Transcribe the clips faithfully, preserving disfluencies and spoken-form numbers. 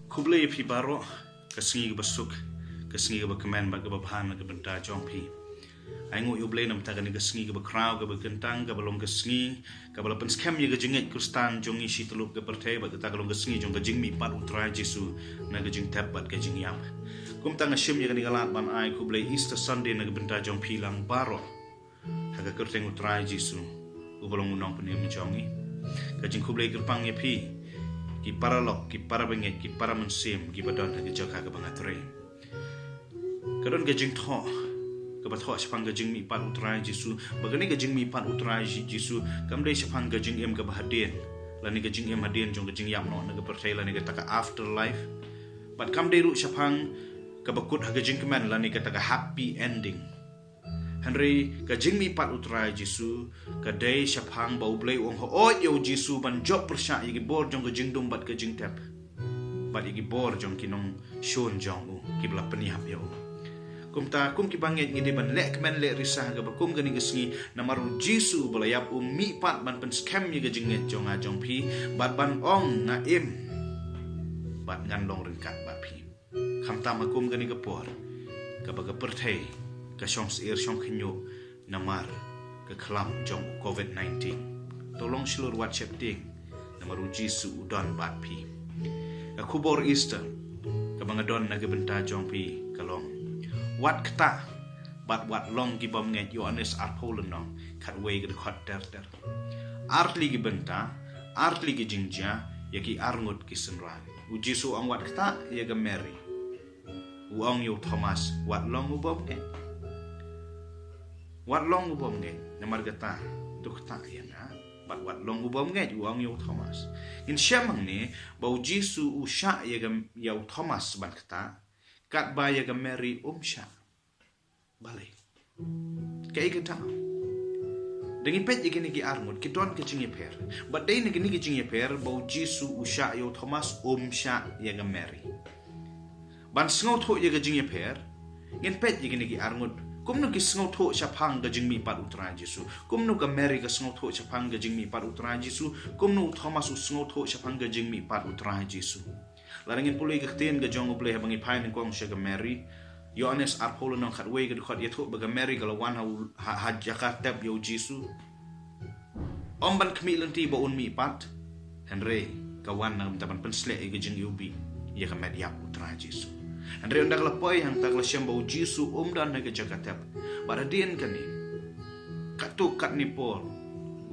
Khublei ïa phi baroh, ka sngi kaba suk, ka sngi kaba kmen bad kaba bha na ka bynta jong phi. Ai nguh ïa U Blei namar kane ka sngi kaba khraw, kaba kyntang, kaba long ka sngi kaba la pynskhem ïa ka jingngeit Khristan jong ngi shi tyllup ka pyrthei, bad kata ka long ka sngi jong ka jingmihpat U Trai Jisu na ka jingtep bad ka jingïap. Kumta nga shim ïa kane ka lad ban ai khublei Easter Sunday na ka bynta jong phi lang baroh ha ka kyrteng U Trai Jisu, uba long U Nongpynim jong ngi. Ka jingkhublei kyrpang ïa phi, ki paralok, ki parabangeit, ki paramynsiem, kiba don ha ka jaka kaba nga trei. Ka don ka jingthoh kaba thoh shaphang ka jingmihpat U Trai Jisu. Bad kane ka jingmihpat U Trai Ji-, Jisu kam dei shaphang ka jingim kaba hadien, lane ka jingim hadien jong ka jingïap noh na ka pyrthei, lane kata ka afterlife. Bad kam dei ruh shaphang kaba kut ha ka jingkmen, lane kata ka happy ending. Hynrei ka jingmihpat U Trai Jisu ka dei shaphang ba U Blei u ong, hooid ïa U Jisu ban jop pyrshah ïa ki bor jong ka jingdum bad ka jingtep, bad ïa ki bor jong ki nongshun jong u, kiba la pynïap ïa u. Kumta, kum ki bangeit ngi dei ban leh kmen leh risa ha kaba kum kane ka sngi, namar U Jisu uba la ïap u mihpat ban pynskhem ïa ka jingngeit jong nga jong phi, bad ban ong, nga im, bad ngan long ryngkat bad phi. Khamtam ha kum kane ka por kaba ka pyrthei ka shong syiar shong khynñiuh namar ka khlam jong u covid nineteen. To long shlur, wat sheptieng, namar U Jisu u don bad phi. Ka khubor Easter kaba nga don na ka bynta jong phi ka long, wat ktah bad wat long ki bymngeit. Ïoannis arphew lynnong, khatwei ka dkhot ter ter. Ar tylli ki bynta, ar tylli ki jingjia, ïa ki arngut ki synran. U Jisu u ong, wat ktah ïa ka Mary. U ong ïa u Thomas, wat long u bymngeit. Wat long u bymngeit, namar kata, to ktah ïa nga. Bad wat long u bymngeit, u ong ïa u Thomas. Ngin shem hangne ba U Jisu u shah ïa ka, ïa u Thomas ban ktah, katba ïa ka Mary um shah. Balei? Kaei kata? Da ngi peit ïa kine ki arngut, ki don ka jingïapher. Bad dei na kine ki jingïapher ba U Jisu u shah ïa u Thomas, um shah ïa ka Mary. Ban sngewthuh ïa ka jingïapher, ngin peit ïa kine ki arngut, kumno ki sngewthuh shaphang ka jingmihpat U Trai Jisu. Kumno ka Mary ka sngewthuh shaphang ka jingmihpat U Trai Jisu. Kumno u Thomas u sngewthuh shaphang ka jingmihpat U Trai Jisu. Lada ngin pule ïa ka ktien ka jong U Blei haba ngi phai nyngkong sha ka Mary, Ïoannis arphew lynnong, khatwei ka dkhot, ïathuh ba ka Mary ka la wan ha u, ha, ha jaka tep ïa U Jisu, ym ban khmih lynti ba un mihpat, hynrei ka wan na ka bynta ban pynshlur ïa ka jingiwbih ïa ka met ïap U Trai Jisu. Hynrei ynda ka la poi hangta ka la shem ba U Jisu um don ha ka jaka tep. Bad hadien kane, katto katne por,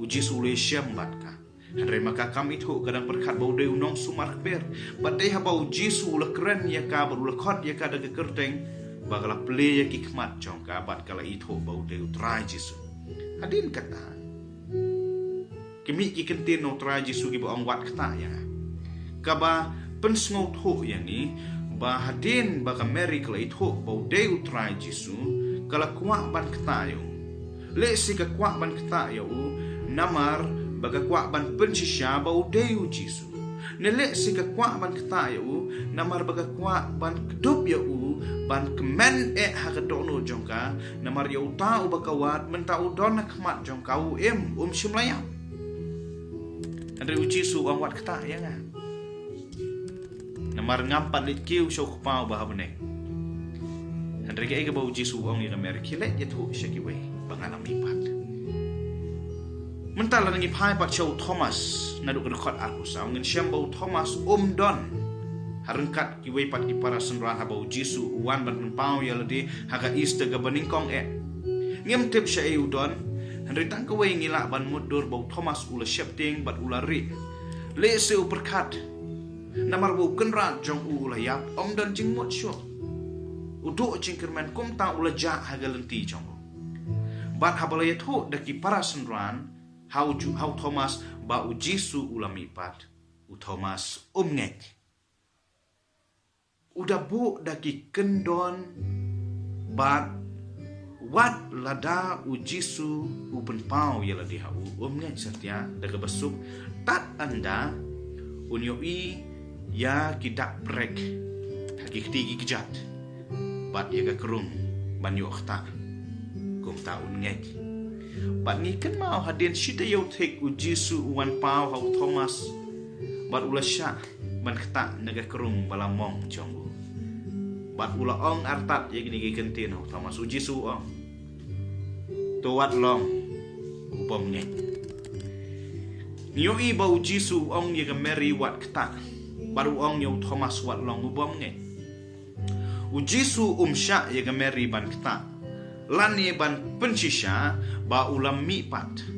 U Jisu u la shem bad ka. Hynrei ma ka kam ithuh, ka dang pyrkhat ba u dei u nongsumar kper. Bad dei haba U Jisu u la kren ïa ka bad u la khot ïa ka da ka kyrteng, ba ka la plie ïa ki khmat jong ka bad ka la ithuh ba u dei U Trai Jisu. Hadien kata, ki mih ki ktien na U Trai Jisu kiba ong, wat ktah ïa nga, kaba pynsngewthuh ïa ngi ba hadien ba ka Mary ka la ithuh ba u dei U Trai Jisu, ka la kwah ban ktah ïa u. Lehse ka kwah ban ktah ïa u namar ba ka kwah ban pynshisha ba u dei U Jisu. Ne lehse ka kwah ban ktah ïa u namar ba ka kwah ban kdup ïa u, ban kmen eh ha ka dohnud jong ka, namar ïa uta uba ka wad, mynta u don ha khmat jong ka, u im, um shym la ïap. Hynrei U Jisu u ong, wat ktah ïa nga, namar ngam pat leit kiew sha u Kpa uba ha bneng. Hynrei kaei kaba U Jisu u ong ïa ka Mary? Khie leit ïathuh sha kiwei ba nga la mihpat. Mynta lada ngi phai pat sha u Thomas, naduh ka dkhot arphew saw, ngin shem ba u Thomas um don ha ryngkat kiwei pat ki para synran haba U Jisu u wan ban pynpaw ïa lade ha ka Easter kaba nyngkong eh. Ngim tip shaei u don, hynrei tang kawei ngi lah ban mutdur ba u Thomas u la sheptieng bad u la rieh. Lehse u pyrkhat, namar ba u kynrad jong u u la ïap, ym don jingmut shuh. U duh jingkyrmen, kumta u la jah ha ka lynti jong u. Bad haba la ïathuh da ki para synran ha u Ju-, ha u Thomas ba U Jisu u la mihpat, u Thomas um ngeit. U da buh da ki kyndon, bad wat lada U Jisu u pynpaw ïa lade ha u, um ngeit satia, da kaba suk, tad ynda un ïohi ïa ki dak prek ha ki kti ki kjat, bad ïa ka krung ban ïoh ktah, kumta un ngeit. Bad ngi kynmaw, hadien shi taïew thik U Jisu u wan paw ha u Thomas, bad u la shah ban ktah na ka krung ba la mong jong u. Bad u la ong artat ïa kine ki kyntien ha u Thomas. U Jisu u ong, to wat long u bym ngeit. Ngi ïohi ba u Jisu u ong ïa ka Mary wat ktah, bad u ong ïa u Thomas wat long u bym ngeit. U Jisu um shah ïa ka Mary ban ktah, lane ban pynshisha ba u la mihpat.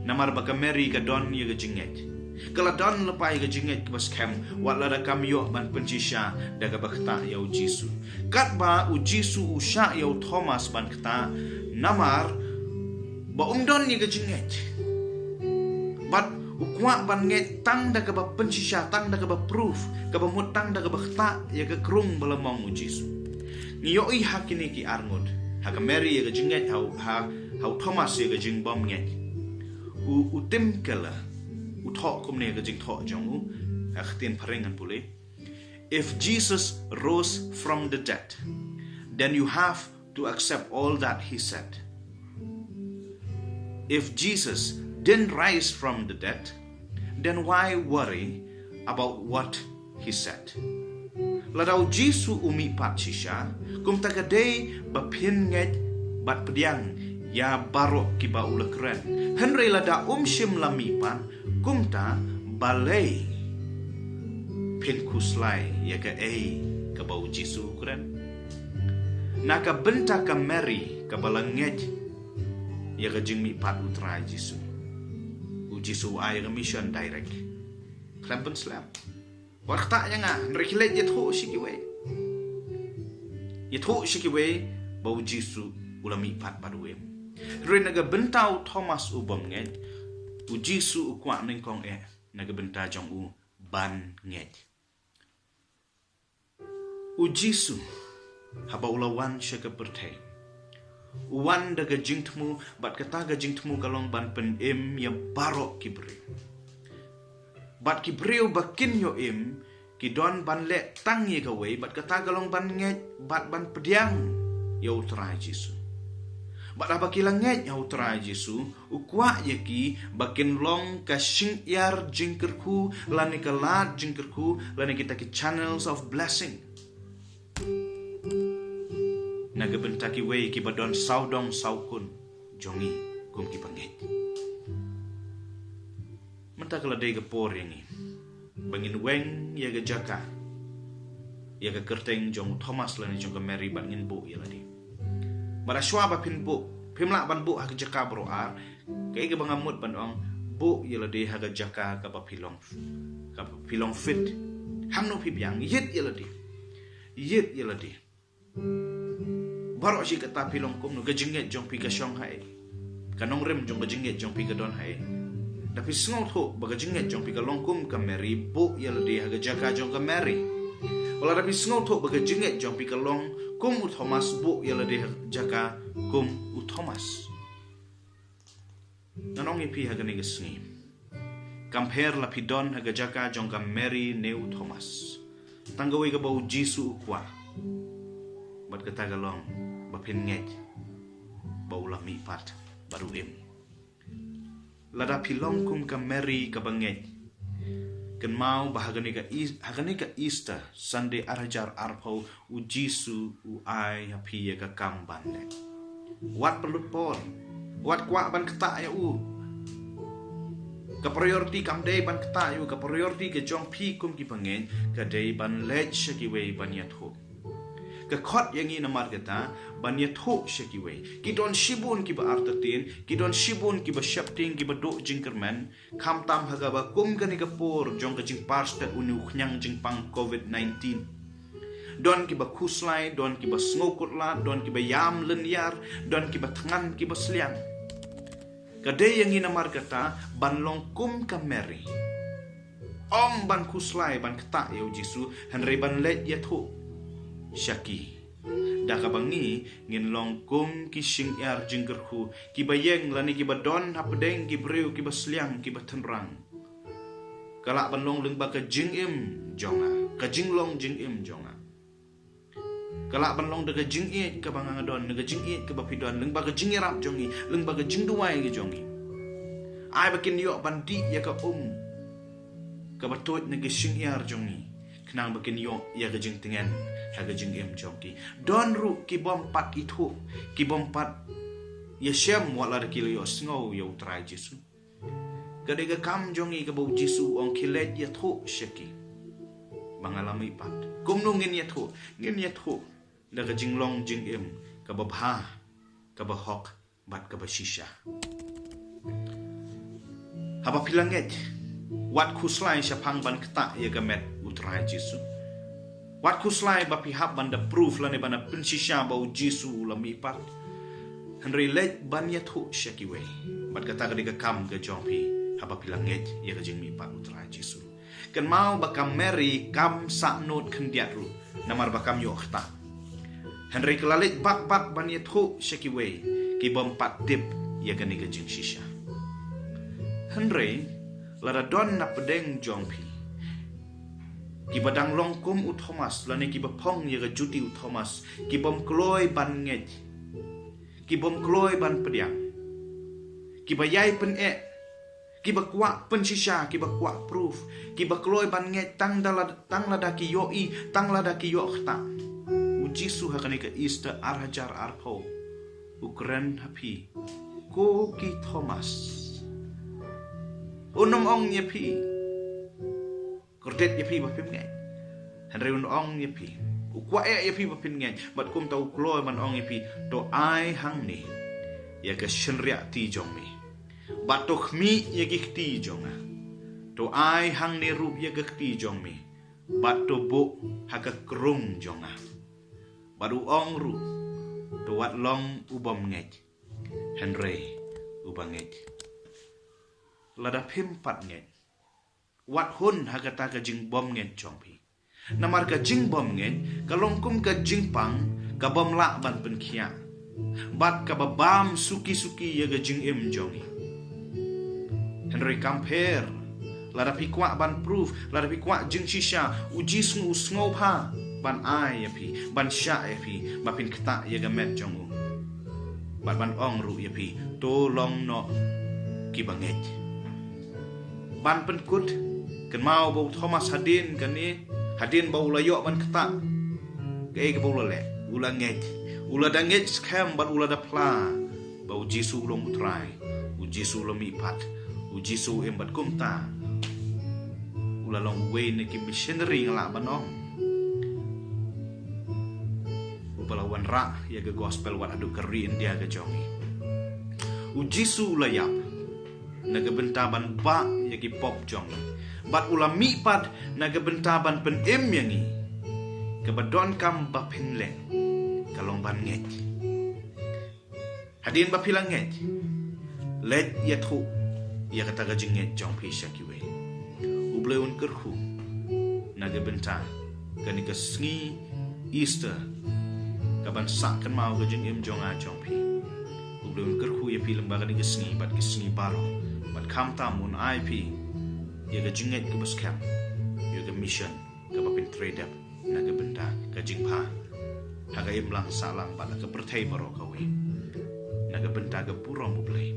Namar ba ka Mary ka don ïa ka jingngeit. Ka la don lypa ïa ka jingngeit kaba skhem, wat lada kam ïoh ban pynshisha da kaba ktah ïa u Jisu. Katba u Jisu u shah ïa u Thomas ban ktah, namar ba um don ïa ka jingngeit. Bad u kwah ban ngeit tang da kaba pynshisha, tang da kaba proof, kaba mut tang da kaba ktah ïa ka krung ba la mong u Jisu. Ngi ïohi ha kine ki arngut, ha ka Mary ïa ka jingngeit, ha u, ha, ha u Thomas ïa ka jingbym ngeit. U, u Tim Keller u thoh kumne ha ka jingthoh jong u, ha ka ktien phareng ngan pule. If Jesus rose from the dead, then you have to accept all that he said. If Jesus didn't rise from the dead, then why worry about what he said? Lada u Jisu u mihpat shisha, kumta ka dei ba phin ngeit bad pdiang ïa baroh kiba u la kren. Hynrei lada um shym la mihpat, kumta balei phin khuslai ïa kaei kaba u Jisu u kren? Na ka bynta ka Mary kaba la ngeit ïa ka jingmihpat u Trai Jisu, u Jisu u ai ïa ka mission direct. Khlem pynslem. Wat ktah ïa nga, hynrei khie leit ïathuh sha kiwei. Ïathuh sha kiwei ba u Jisu u la mihpat bad u im. Hynrei na ka bynta u Thomas u bym ngeit, u Jisu u kwah nyngkong eh na ka bynta jong u ban ngeit. U Jisu, haba u la wan sha ka pyrthei, u wan da ka jingthmu, bad kata ka jingthmu ka long ban pynim ïa baroh ki briew. Bad ki briew ba kin ïoh im, ki don ban leh tang ïa kawei, bad kata ka long ban ngeit, bad ban pdiang ïa u Trai Jisu. Bad haba ki la ngeit ïa u Trai Jisu, u kwah ïa ki ba kin long ka shyngiar jingkyrkhu, lane ka lad jingkyrkhu, lane kita ki channels of blessing. Na ka bynta kiwei kiba don sawdong sawkun jong ngi kum kiba ngeit. Mynta ka la dei ka por ïa ngi ba ngin weng ïa ka jaka, ïa ka kyrteng jong u Thomas lane jong ka Mary bad ngin buh ïa lade. Bad shuwa ba phin buh, phim lah ban buh ha ka jaka baroh ar, kaei kaba nga mut ban ong, buh ïa lade ha ka jaka kaba phi long, kaba phi long fit. Hamno phi biang, ïit ïa lade. Ïit ïa lade. Baroh shi katta phi long kumno, ka jingngeit jong phi ka shong haei? Ka nongrim jong ka jingngeit jong phi ka don haei? Da phi sngewthuh ba ka jingngeit jong phi ka long kum ka Mary, buh ïa lade ha ka jaka jong ka Mary. Wat la da phi sngewthuh ba ka jingngeit jong phi ka long kum u Thomas, buh ïa lade ha ka jaka kum u Thomas. Ngan ong ïa phi ha kane ka sngi, kam pher la phi don ha ka jaka jong ka Mary ne u Thomas. Tang kawei kaba u Jisu u kwah, bad kata ka long ba phin ngeit ba u la mihpat bad u im. Lada phi long kum ka Mary kaba ngeit, kynmaw ba ha kane ka Eas-, ha kane ka Easter Sunday ar hajar arphew, u Jisu u ai ha phi ïa ka kam ban leh. Wat pynlut por. Wat kwah ban ktah ïa u. Ka priority kam dei ban ktah ïa u. Ka priority ka jong phi kum kiba ngeit ka dei ban leit sha kiwei ban ïathuh. Ka khot ïa ngi namar kata ban ïathuh sha kiwei. Ki don shibun kiba artatien, ki don shibun kiba sheptieng, kiba duh jingkyrmen, khamtam ha kaba kum kane ka por jong ka jingpar stet une u khñiang jingpang covid nineteen. Don kiba khuslai, don kiba sngewkhuslai, don kiba ïam lynñiar, don kiba thngan kiba sliang. Ka dei ïa ngi namar kata ban long kum ka Mary. Ym ban khuslai ban ktah ïa u Jisu, hynrei ban leit ïathuh sha ki. Da kaba ngi ngin long kum ki shyngiar jingkyrkhu, kiba ïeng lane kiba don hapdeng ki briew kiba sliang kiba tynrang. Ka lah ban long lyngba ka jingim jong nga, ka jinglong jingim jong nga. Ka lah ban long da ka jingïeit kaba nga nga don, da ka jingïeit kaba phi don, lyngba ka jingïarap jong ngi, lyngba ka jingduwai ka jong ngi. Ai ba kin ïoh ban dih ïa ka um kaba tuid na ki shingiar jong ngi, khnang ba kin ïoh ïa ka jingtngen ha ka jingim jong ki. Don ruh ki bym pat ithuh, ki bym pat ïashem wat lada ki la ïohsngew ïa U Trai Jisu. Ka dei ka kam jong ngi kaba U Jisu u ong, khie leit ïathuh sha ki ba nga la mihpat. Kumno ngin ïathuh? Ngin ïathuh da ka jinglong jingim kaba bha, kaba hok bad kaba shisha. Haba phi la ngeit, wat khuslai shaphang ban ktah ïa ka met U Trai Jisu. Wat khuslai ba phi hap ban da proof lane ban da pynshisha ba U Jisu u la mihpat. Hynrei leit ban ïathuh sha kiwei. Bad kata ka dei ka kam ka jong phi haba phi la ngeit ïa ka jingmihpat U Trai Jisu. Kynmaw ba ka Mary kam sah nud khyndiat ruh namar ba kam ïoh ktah. Hynrei ka la leit bak bak ban ïathuh sha kiwei ki bym pat tip ïa kane ka jingshisha. Hynrei lada don na pdeng jong phi kiba dang long kum u Thomas lane kiba phong ïa ka juti u Thomas, ki bym kloi ban ngeit, ki bym kloi ban pdiang, kiba ïai pyneh, kiba kwah pynshisha, kiba kwah proof, kiba kloi ban ngeit tang da la-, tang lada ki ïohi, tang lada ki ïoh ktah. U Jisu ha kane ka Easter ar hajar arphew u kren ha phi, ko ki Thomas. Un ym ong ïa phi, kordit ïa phi ba phim ngeit. Hynrei un ong ïa phi, u kwah eh ïa phi ba phin ngeit. Bad kumta u kloi ban ong ïa phi, to ai hangne ïa ka shynriahti jong me. Bad to khmih ïa ki kti jong nga. To ai hangne ruh ïa ka kti jong me. Bad to buh ha ka krung jong nga. Bad u ong ruh, to wat long u bym ngeit, hynrei u ba ngeit. Lada phim pat ngeit, wat hun ha kata ka jingbym ngeit jong phi. Namar ka jingbym ngeit ka long kum ka jingpang ka bym lah ban pynkhiah, bad kaba bam suki suki ïa ka jingim jong ngi. Hynrei kam pher, lada phi kwah ban proof, lada phi kwah jingshisha, U Jisu u sngewbha ban ai ïa phi, ban shah ïa phi ba phin ktah ïa ka met jong u. Bad ban ong ruh ïa phi, to long noh kiba ngeit. Ban pynkut, kynmaw ba u Thomas hadien kane, hadien ba u la ïoh ban ktah, kaei kaba u la leh? U la ngeit. U la da ngeit skhem bad u la da phla ba U Jisu u long U Trai, U Jisu u la mihpat, U Jisu u im. Bad kumta u la long uwei na ki missionary, nga lah ban ong, uba la wanrah ïa ka gospel wat haduh ka ri India ka jong ngi. U Jisu u la ïap na ka bynta ban bah ïa ki pop jong ngi. Bad u la mihpat na ka bynta ban pynim ïa ngi. Kaba donkam ba phin leh ka long ban ngeit. Hadien ba phi la ngeit, leit ïathuh ïa kata ka jingngeit jong phi sha kiwei. U Blei un kyrkhu na ka bynta kane ka sngi Easter, kaban sah kynmaw ka jingim jong nga jong phi. U Blei un kyrkhu ïa phi lyngba kane ka sngi bad ki sngi baroh, bad khamtam un ai phi ïa ka jingngeit kaba skhem ïa ka mission kaba phin trei dep na ka bynta ka jingbha ha ka imlang sahlang bad ha ka pyrthei baroh kawei, na ka bynta ka burom U Blei.